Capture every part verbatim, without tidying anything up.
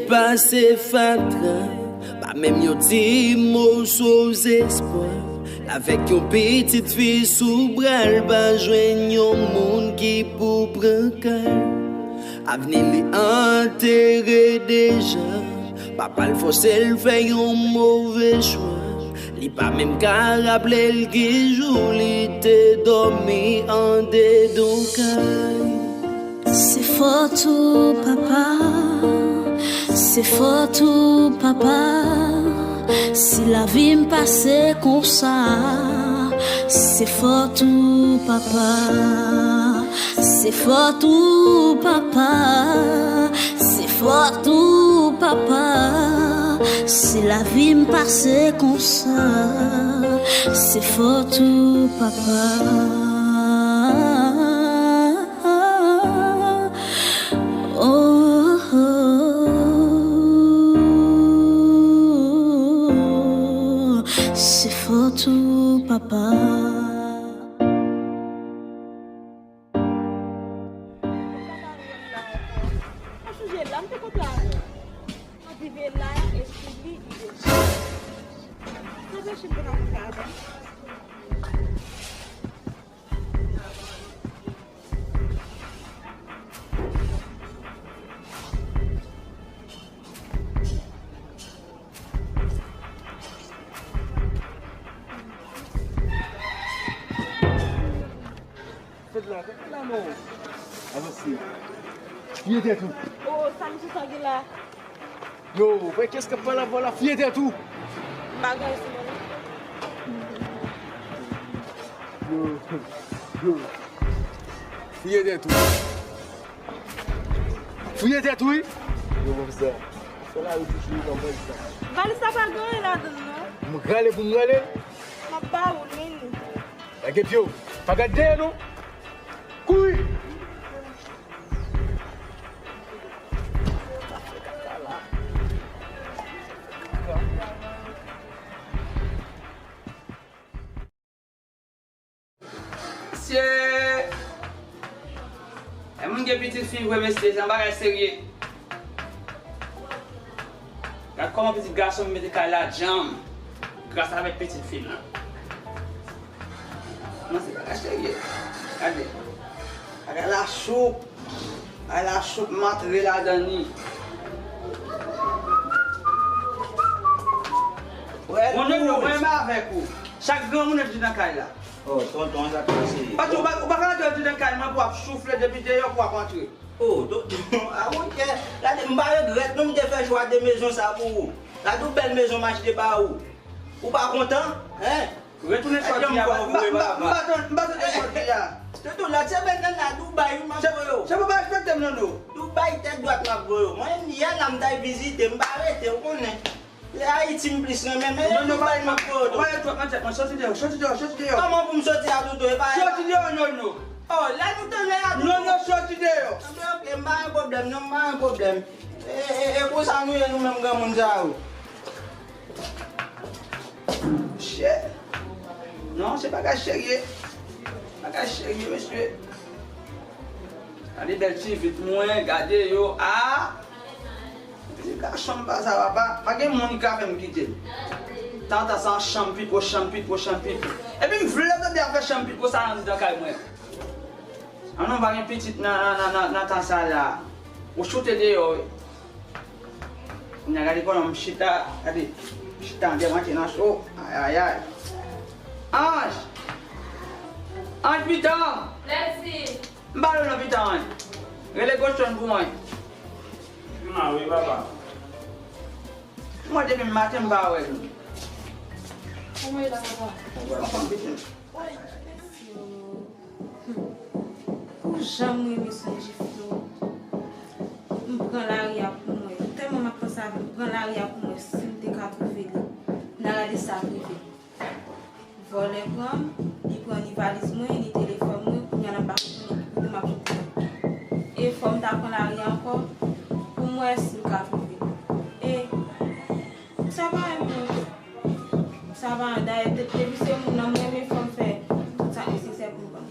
Pase fatra, pa menm yon ti moso zespwa. Avèk yon pitit fi sou bra l, pa jwenn yon moun ki pou pran kay. Avni li antere deja. Papa l fòse l fè yon move chwa. Li pa menm ka raple l ki jou li te dòmi andedan kay. Se fòt ou, papa, se fòt ou, papa. Si lavi m pase konsa, se fòt ou, papa, se fòt ou, papa. Se fòt ou, papa, si lavi m pase konsa, se fòt ou, papa. Oh, oh, oh, se fòt ou, papa. Ou sonje la, m te kontre avè w. Mwen rive la, epi li, li deja. Sa fè chim pou nan kontre avè m. Fèt la, fèt la non. Avanse. Fye tèt ou. Oh, sa misye sa gen la? Yo, wè kès k ap pale avè w la, fye tèt ou. M pa gen sou mwen. Yo, yo. Fye tèt ou. Fye tèt ou, wi. Yo, konsa. Fè la yo touche yo nan valiz la. Valiz la pa gen anyen ladan l, non. M rale pou m rale. M ap ba ou li, li. Lage pye w. Pa gad dèyè non. Kouri! Mesye! E moun gen pitit fi vre, mesye, se yon bagay serye. Gad kòman pitit gason m mete kay la djanm gras avèk pitit fi l lan. Non, se bagay serye. Gade. Bagay la cho. Bagay la cho, m antre ladan li. Bon, Nono, mwen menm avèk ou. Chak granmoun ap di nan kay la. Oh, tonton, sa k pase? Paske ou pa, ou pa ka antre di nan kay mwen pou w ap soufle depi deyò pou w ap antre. Oh, tonton, a monchè, gade, m pa regrèt non m te fè chwa de mezon sa pou ou. Gade yon bèl mezon m achte ba ou. Ou pa kontan? Hein? Retounen sòti a, m pa, m pa, m pa, m pa tande sòti a. Tonton, lòt semèn nan, nan Dubai, wi, m ap voye w. Se pou pa respekte m, Nono. Dubai, tèt dwat, m ap voye w. Mwen, yè la, m t al vizite, m pa rete, ou konnen. Se Ayiti m plis renmen, men Dubai, m ap voye w, tonton. Ou pa ret twòp nan tèt mwen, sòti deyò, sòti deyò, sòti deyò. Kòman pou m sòti a, tonton? E pa... Sòti deyò, Nono. Oh, lè nou tounen a, tonton. Nono, sòti deyò. Tonton, ok, m pa gen pwoblèm, non, m pa gen pwoblèm. E, e, e konsa nou ye, nou menm granmoun sa yo. Shit. Non, se bagay serye. Bagay serye, mesye. Gade bèl ti vit mwen, gade yo. Ah! Pitit gason m pa sa, papa. Pa gen moun ki ka fè m kite l. Tantan sa chanm pipo, chanm pipo, chanm pipo. Epi m vle tande afè chanm pipo sa andidan kay mwen. An non, pa gen pitit nan, nan, nan, nan, nan tan sa la. Ou choute deyò, wi. Kounye a gade kòman m chita, gade, m chita, m demanche nan cho. Ayayay. Anj! Anj, pitan! Lèsi. M pa wè w non, pitan, anj. Rele Goston pou mwen. M la wi, papa. Mwen depi maten m pa wè nou. Kòman w ye la, papa? Anfòm, pitit. Pou jan m renmen sonje Flo. M pran lari a pou mwen. Tèlman m ap panse avè l, m pran lari a pou mwen. Si m te ka twouve li, n a gade sa k rive. Vòlè pran m, li pran ni valiz mwen, ni telefòn mwen, kounye a n ap pa konnen ki kote m ap jwenn li. E fò m ta pran lari a ankò pou m wè si m ka twouve li. E sa pa yon pwoblèm. Sa pa yon, dayè, de-, depi se moun nan m renmen, fò m fè tout sa k nesesè pou l ban m.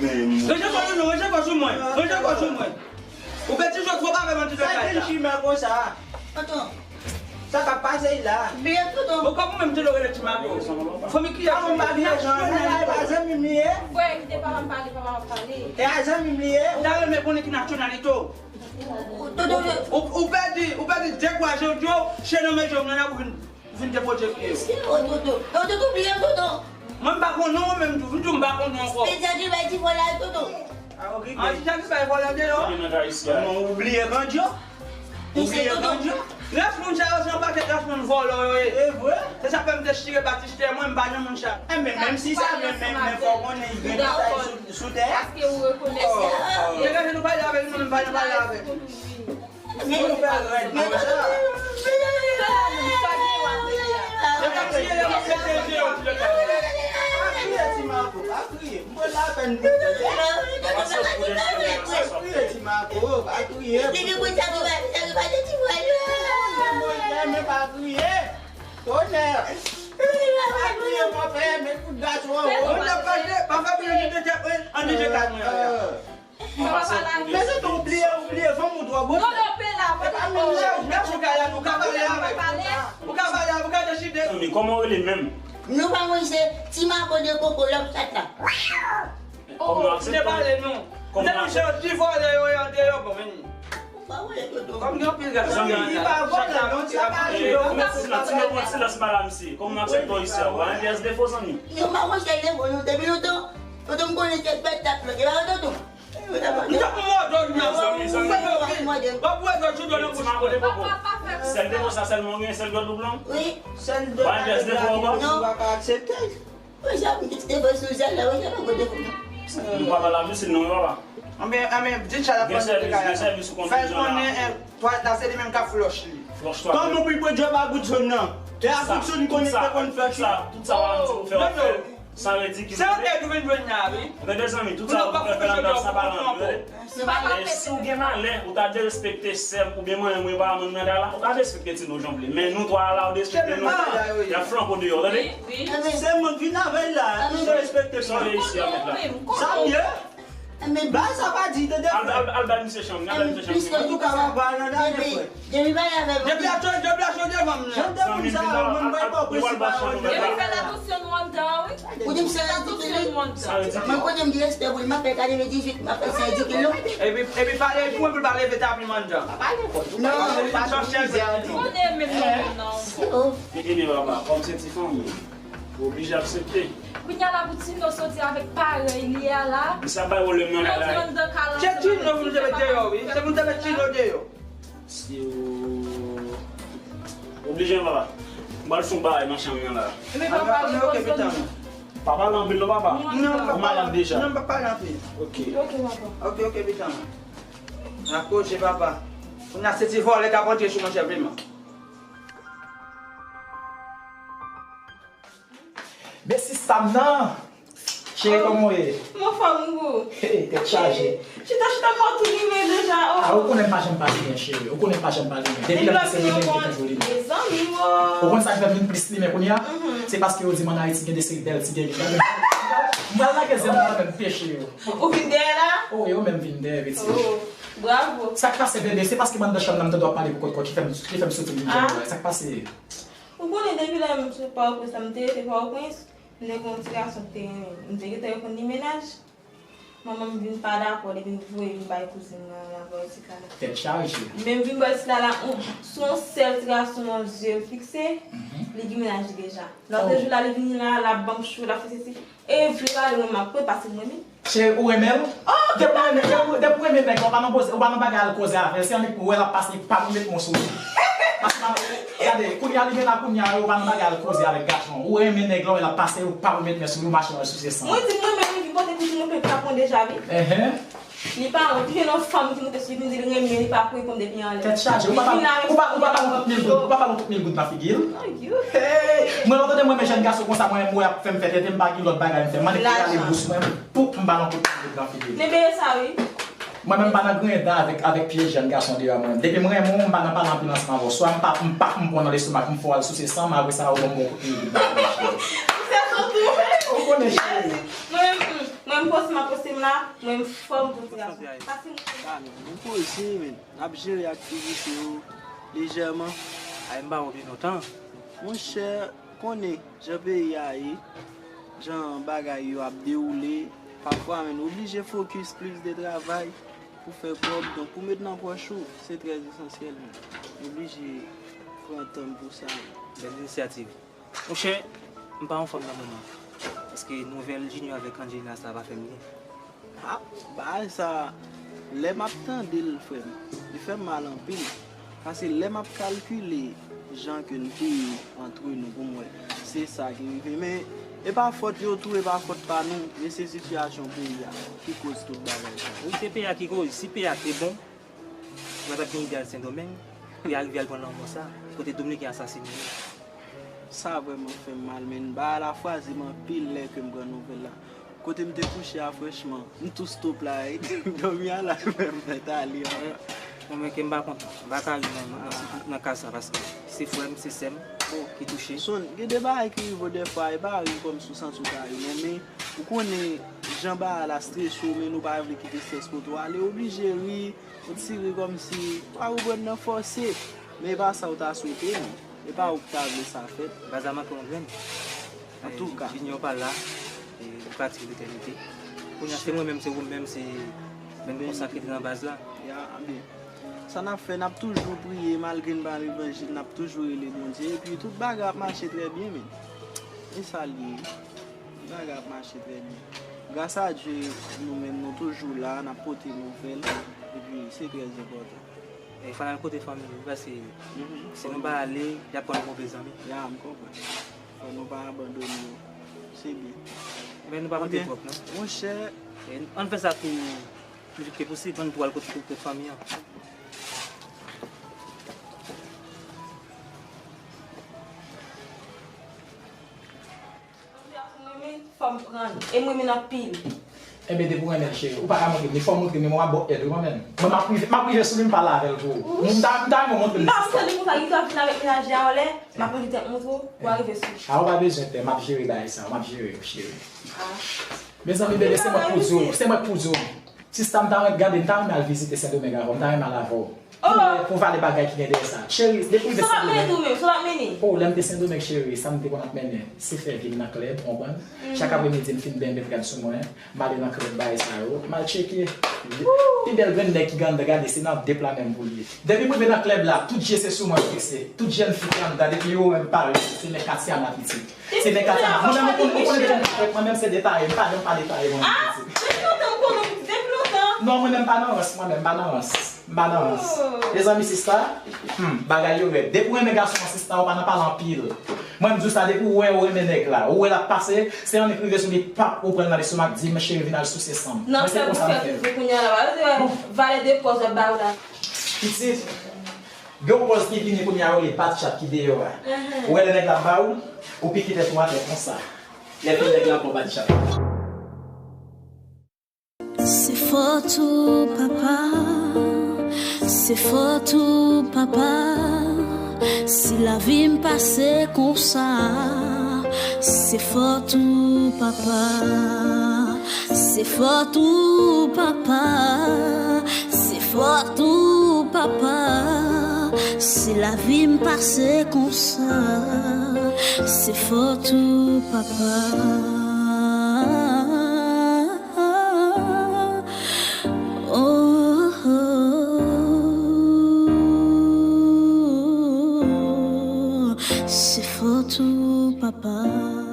Ranje kò sou mwen, ranje kò sou mwen. Ou pèdi jwèt fò pa fè manti nan kay la. Sa ki chimè konsa? Tonton. Sa k ap pase la? Byen, tonton. Bon, kòm ou menm te dwe rele ti Mako. Fanmi ki a yon bagay jan nan la, e pa zanmi m li ye? Frè, evite papa m pale, papa m ap pale. E a zanmi m li ye? Ou ta renmen konnen ki nasyonalite w? Tonton, ou, ou pèdi, ou pèdi de kwa jodi yo, se nan men jòm nan ap vin. Vin depoze pye yo. Tonton, tonton, bliye tonton. Mwen m pa konnen w menm tou, vin tou m pa konnen w ankò. Petyèt li bay ti vòlè tonton. An ti jan ki bay vòlè deyò. Kòman ou bliye grandyo? Ou bliye grandyo? Rès moun sa yo se yon pakèt rès moun vòlò yo ye. E vre? Se sa fè m te chire batistè mwen, m pa nan moun sa. Enben, menm si sa vre, men, men fò w konnen li gen detay sou, sou tè a. Paske ou rekonèt. Degaje nou pale avè l, mwen menm pa nan pale avè l. Pou nou fè rèd konsa. Pa kriye, ti Marco, pa kriye. M pran lapèn pou tande. Pa kriye, ti Marco, pa kriye. Monchè, men pa kriye. Tonè. Pa kriye, mwen fè, men kout gason an wo. Mwen t ap pale, pa fè pale de tèt, wi. An di je kalme. Mwen pa pale avè w. Mezanmi, ou bliye, ou bliye fanm ou twò bote. Non, non, pe la, pa ta menm jan, ou ka, ou ka pale avè l. Ou ka pale avè l, ou ka deside. Mezanmi, kòman w rele menm? Nou pa konn se ti Marco de koko lòk chat la. Oh, ou te pale non. Mezanmi, se yon ti vòlè yo ye andeyò, bon, men. Ou pa wè, Dodo. Kòm gen anpil gason ki ann. Li pa vòlè non, ti Marco. Kòman ti la, ti Marco, ti la, se pa la, misye. Kòman n aksepte w isi a? Ou pa yon pyès defo, zanmi. Yo pa konn se defo non, depi lontan. Tonton m konnen se pèt tap lòt. E pa tonton. Mwen t ap mòde w nan zanmi, zanmi. W ap wè dòt jou dòt nan bouch mwen. Sèl defo sa sèlman w gen, sèl dòt ou blan? Wi. Sèl dòt la, ou pa ka aksepte. Wi, sa m di defo sou sèl la, wi, sa pa gwo defo non. Nou pa pale avè w, se non, papa. Anben, anben, di sa la. Gen sèvis, gen sèvis ou konn fè l konnen, eh, twalèt la, se li menm k ap flòch li. Flòch twalèt. Kòman pou l pran djòb a goud jòn nan? E a goud jòn konnen te konn flòch li. Tout sa, tout sa, tout sa, tout sa, Sa ridikil. Se yon èd ou vin jwenn la, wi. Tande, zanmi, tout sa ou fè fè la nan sa pa nan anpil. E si w gen malè, ou ta derespekte sè m oubyen manman m, oubyen papa m nan la, ou ta derespekte ti nou jan w vle. Men nou twa la, ou derespekte nou. Y ap flanke w deyò, tande? Se moun vin avè l la, nou derespekte sa. Sa w ye isi a, mèt la? Sa m ye? Enben, ba sa pa di, tande, frè. Al, al, al bay misye chanm, al bay misye chanm. Antouka, w ap al nan dade, frè. Depi pale avè m. Depi a cho, depi a cho devan m nan. Jan de moun sa yo, mwen, m bay pa w prensip a yo. Depi fè l atansyon nou anndan an, wi. Ou di m se ridikil, wi. Mwen kote m gen respè pou li, m ap fè katreven dizuit, m ap fè se ridikil, non. Epi, epi pale pou mwen pou l pa leve tapi m anndan. Non, pa chèche. Konnen menm non, non. Li gen baba, kòm se ti fanmi. Ou oblije aksepte. Kounye a la pou Tino soti avèk parèy li a la. Misye ap bay pwoblèm nan bagay. Se Tino pou nou te met deyò, wi. Se pou nou te met Tino deyò. Si ou oblije, papa. M pral fè yon bagay nan chanm nan la. Enben papa, ok, pitan. Pa pale anpil non, papa. Non, m pa pale anpil. Ou malad deja. Non, m pa pale anpil. Ok. Ok, papa. Ok, ok, pitan. N a koze, papa. Kounye a se ti vòlè k ap antre sou mwen senpleman. Men sista m nan. Cheri, kòman w ye? M anfòm, gou. Hey, tèt chaje. Chita, chita, kò tou limen deja, oh. Ah, ou konnen m pa janm pa limen, cheri. Ou konnen m pa janm pa limen. Depi lè m se limen, m te toujou limen. Mezanmi, oh. Ou konn sa k fè m vin plis limen kounye a? Se paske yo di m ann Ayiti gen de seri bèl ti gègè. M pral lage zen nan menm peche yo. Ou vin dèyè la? Oh, yo menm vin dèyè, pitit. Oh, bravo. Sa k pase, bebe? Se paske m anndan chanm nan, m tande w ap pale pou kont kò ki fè m, ki fè m soti vin dèyè w la. Sa k pase? Ou konnen depi lè m sot Pòtoprens la, m te rete Pòtoprens, m te gen yon ti gason ki te renmen m. M te gentan reponn li mennaj. Manman m vin pa dakò, li vin voye vin bay kouzin mwen an nan Pòtoprens la. Tèt chaje. Men m vin Pòtoprens la, la, on, sou yon sèl ti gason, yon zye l fikse, li gen mennaj li deja. Lòt jou la, li vini la, l ap ban m cho, l ap fè sesi. E vle pale mwen m ap koute paske m renmen. Cheri, ou renmen l? Oh, depi ou renmen, depi, depi ou renmen nèg la, ou pa nan koze, ou pa nan bagay al koze avè l. Se annik pou wè l ap pase, li pa pou met men sou ou. Paske, gade, kounye a li gen la, kounye a ou pa nan bagay al koze avèk gason. Ou renmen nèg la, ou wè l ap pase, ou pa pou met men sou li, ou mache wè sou se san. Mwen di mwen menm, li pote kouzin mwen, pa pran deja, wi. Enhen. Li pa wont, li gen yon fanm ki moute sou li, vin di l renmen, li pa pou reponn depi anlè. Tèt chaje, ou pa ba l, ou pa, ou pa ba l yon kout mil goud, ou pa ba l yon kout mil goud nan figi l. Hey! Mwen lòt lè mwen renmen jèn gason konsa, mwen menm, mwen ap fè m fè tete, m pa gen lòt bagay m fè. M annik ale bous mwen, pou m ba l yon kout mil goud nan figi l. Men bebe sa wi. Mwen menm m pa nan griyen dan avèk, avèk pye jèn gason deyò mwen. Depi m renmen w, m pa nan pale anpil ansanm avè w. Swa m pa, m pa, m pran nan lestomak, m fè w al souse san m, apre sa ou ban m yon kout mil goud nan figi l. Ou fè sòt ou. Ou konnen cheri. Mwen menm, mwen m M ap poste m la, mwen m fòm pou ti gason. Pase m. Ah, men, nou poze, men. N ap jere aktivite yo lejèman. Ay, m pa wè w byen lontan. Monchè, konnen jan peyi a ye, jan bagay yo ap dewoule, pafwa, men, nou oblije fokis plis de travay pou fè kòb. Donk, pou met nan pòch ou, se trè esansyèl, men. Nou oblije pran tan pou sa, men. Bèl inisyativ. Monchè, m pa anfòm nan moman. Paske nouvèl Junior avèk Angelina sa pa fè m byen. Ah, bagay sa, lè m ap tande l, frè m, li fè m mal anpil. Paske lè m ap kalkile jan ke n te ye antre nou pou m wè, se sa ki rive. Men, e pa fòt yo tou, e pa fòt pa nou, men se sitiyasyon peyi a ki koz tout bagay sa. Wi, se peyi a ki koz. Si peyi a te bon, mwen t ap gen ide al Sendomeng, pou y arive al pran lanmò sa, kote Dominiken asasinen yo. Sa vrèman fè m mal, men bagay la fwaze m anpil lè ke m pran nouvèl la. Kote m te kouche a, franchman, m tou stop la, e dòmi a la fè m fèt ale anba. Mwen, mwen ke m pa kontan, m pa ka ri nan, nan, nan ka sa, paske se frè m, se sè m ki touche. Son, gen de bagay ki rive w dèfwa, e pa ri kòmsi w santi w ka ri, non, men ou konnen jan bagay la strese w, men nou pa vle kite strès pote w ale, oblije ri, yon ti ri kòmsi, pa konprann nan fòse, men e pa sa w ta swete, non. E pa ou ki ta vle sa fèt. Baz la manke yon grenn. Antouka. Junior pa la, e, li pati letènite. Kounye a, se mwen menm, se ou menm, se menm konsa ki te nan baz la. Ya, byen. Sa n ap fè, n ap toujou priye, malgre n pa nan levanjil, n ap toujou rele Bondye, epi tout bagay ap mache trè byen, men. E sa l ye. Bagay ap mache trè byen. Gras a Dye, nou menm, nou toujou la, n ap pote nouvèl, epi se trè enpòtan. E fò n al kote fanmi yo, paske si nou pa ale, y ap pran nou pou move zanmi. Ya, m konprann. Fò nou pa abandone yo. Se byen. Men nou pa monte twòp, non. Monchè. E ann fè sa tou, pi vit ke posib, ann tou al kote, kote fanmi an. Fò m pran l. E m renmen l anpil. Enben, depi w renmen l, cheri, ou pa ka montre m li. Fò w montre m li, mwen, m ap ba w èd, wi, mwen menm. Mwen, m ap rive, m ap rive sou li, m pale avè l pou ou. M ta, m ta renmen w montre m li, sista. M pa montre li konsa, li ta vin avèk mennaj li a yon lè, m ap manje tèt montre w, pou w rive sou li. A, ou pa bezwen pè, m ap jere bagay sa, m ap jere yo, cheri. Mezanmi, bebe, se mwen k pou di w, se mwen k pou di w. Sista, m ta renmen gade, m ta renmen al vizite Sendomeng avè w, m ta renmen al avè w. Pou, pou pale bagay ki gen dèyè sa. Cheri, depi w rive Sendomeng. Sa w ap mennen tou menm, sa w ap mennen. Oh, lè m te Sendomeng, cheri, sa m te konn ap mennen, se fè vi m nan klèb, ou konprann? Chak apremidi, m fin benyen, m met rad sou mwen, m ale nan klèb, bagay sa yo, m al tcheke. Pi bèl grenn nèg ki gen anndan, gade, se nan dep la menm pou l ye. Depi m rive nan klèb la, tout je se sou mwen yo fikse. Tout jèn fi ki anndan, depi yo wè m parèt, se nèg katye a m ap piti. Se nèg katye a m ap. Mwen menm, ou konnen, ou konnen depi m parèt, mwen menm se detaye, m pa janm pa detaye mwen menm piti. Depi lontan m konnen w piti, depi lontan. Non, mwen menm m pa nan rans, mwen menm m pa nan rans. M pa nan rans. Mezanmi, sista, hmm, bagay yo rèd. Depi w renmen gason an, sista, ou pa nan pale anpil. Mwen, m di w sa, depi w wè ou renmen nèg la, ou wè l ap pase, se annik rive sou li, pap, ou pran l nan lestomak, di m, cheri, vin al souse san m. Mwen, se konsa m fè. Kounye a la, valè de pòz w ap ba yo la. Pitit, gen yon pòz ki vini kounye a, yo rele bat chat ki deyò a. Ou wè lè nèg la ap ba ou, ou pike tèt ou atè konsa. Lè fini nèg la ap ba w bat chat. Se fòt ou papa, se fòt ou papa, si lavi m pase konsa, se fòt ou papa, se fòt ou papa, se fòt ou papa, si lavi m pase konsa, se fòt ou papa. Oh, oh, oh, se fòt ou papa.